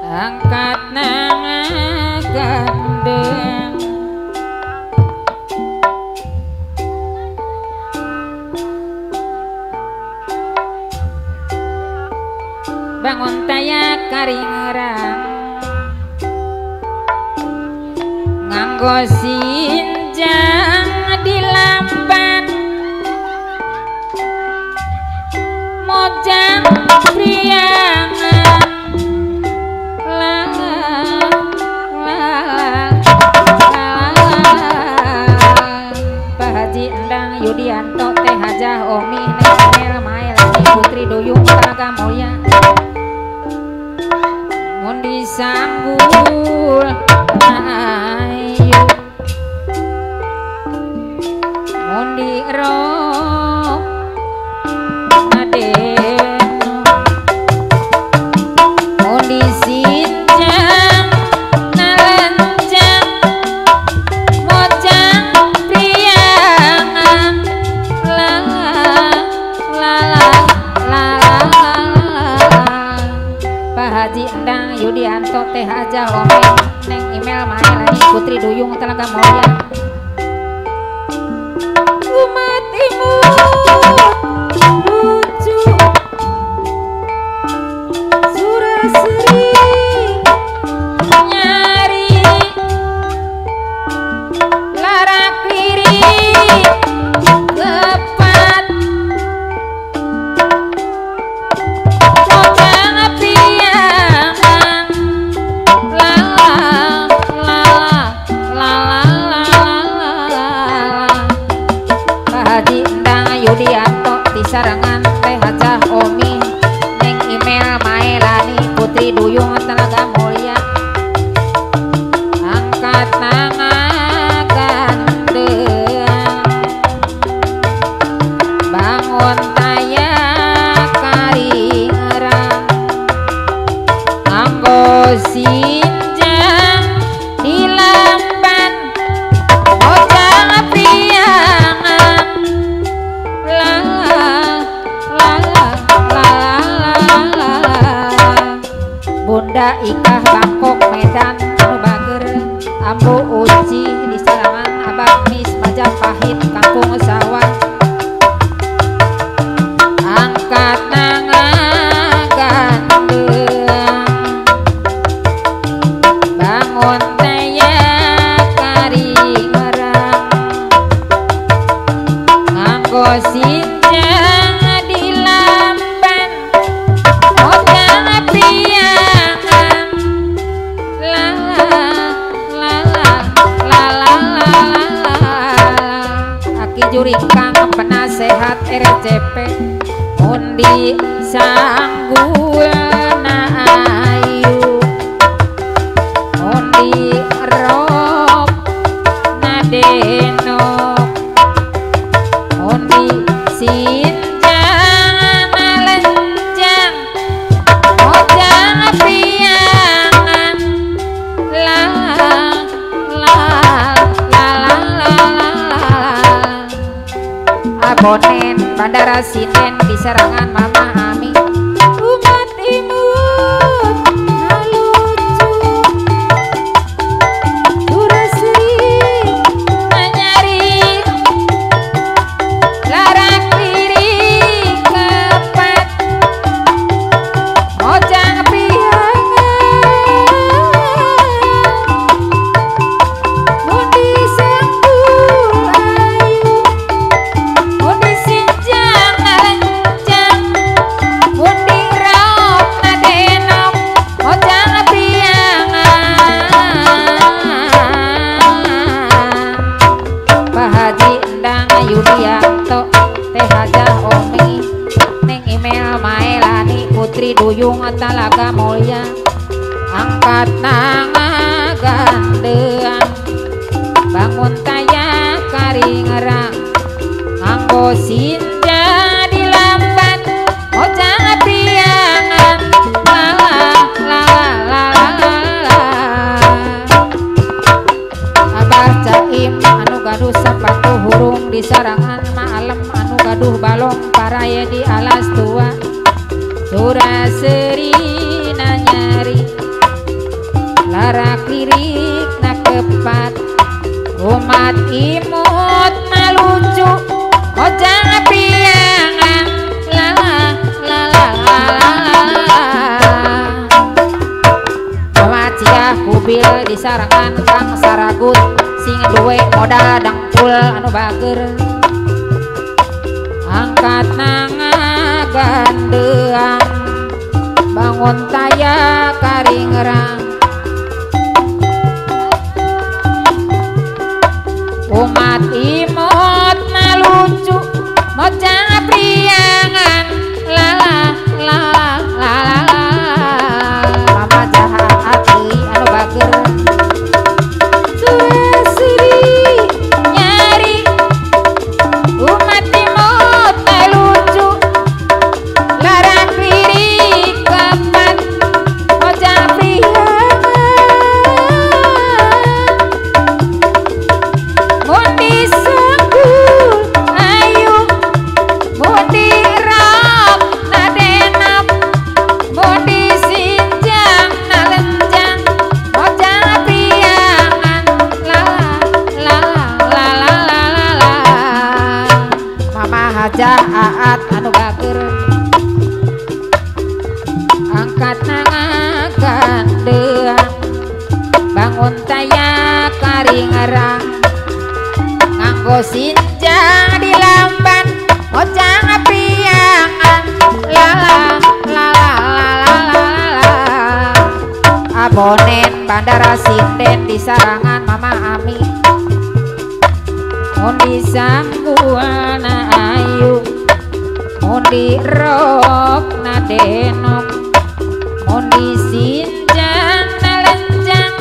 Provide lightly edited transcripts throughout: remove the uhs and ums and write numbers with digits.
Angkat nang gandeng bangun taya karingerang nganggo sinjang dilamban mojang priangan la la la. Pak Haji Endang Yudianto Teh Hajah Omi Neng Maelani Putri Duyung Talaga Mulya mun disanggul ayu mun dirok adeno mun disinjang nalenjang mojang priangan la la la la la. Pak Haji Endang Yudianto Teh Hajah Omi Neng Imel Maelani Putri Duyung Talaga Mulya umat imut lucu suraseri nyari larak kiri kepat mojang priangan la la la la la la. Pak Haji Endang Yudianto disarangan Teh Hajah Omi Neng Imel Maelani Putri Duyung Talaga Mulya angkat tangan gandeng bangun taya karingerang nganggo sinjang dilamban mojang priangan la la la la la la. Bunda Ikah Bangkok Medan anu bager Ambu Uci di sarangan Abah Mis Majapahit Kampung Sawah angkat tangan gandeng bangun taya karingerang nganggo sinjang dilamban mojang priangan la la la la la la la. Aki Juringkang penasehat RCP undi sanggul na ayu undi rok nadenok undi sinjang nalenjang mojang priangan la la la la la la. Abonen Bandara Sinen di serangan Mama Ami umat imut lucu durasri nyari larak diri kepat mojang priangan mun disanggul ayu mun disinjang nalenjang mun diraup nadenok mojang priangan. Pak Haji Endang Yudianto Teh Hajah Omi Neng Imel Maelani Putri Duyung Talaga Mulya angkat tangan gandeng bangun taya karingerang nganggo sinjang dilamban mojang priangan la la la la la la. Abah Caim anu gaduh sepatu hurung di sarangan Ma'alem anu gaduh balong paraye di alas tua suraseri nanyari Larak lirik na kepat umat imut malucu mojang priangan la la la la la. Maciah kubil disarangan kang saragut sing duwe modal dengkul anu bager angkat nangagandeang bangun taya karingerang umat imut malucu mojang priangan la la la la la. Mama jahat deui anu bager suri nyari umat imut malucu larak lirik kepat mojang priangan mundi sanggul ayu mundi rok nadenap mundi sinjang nalenjang mojang priangan la la la la la la la. Mama hajah aat anu bager angkat nangagandeang bangun taya karingerang nganggo sinjang di lamban mojang priangan la la la la la la la. Abonen bandara sinden di sarangan mama ami mundi sangguana ayu mundi rok na denok mundi sinjang na lenjang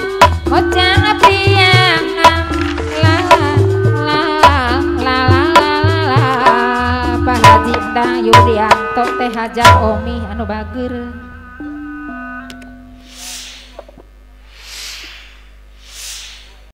mojang priangan la la la la la la. Pak Haji Endang Yudianto teh Haja Omi anu bager.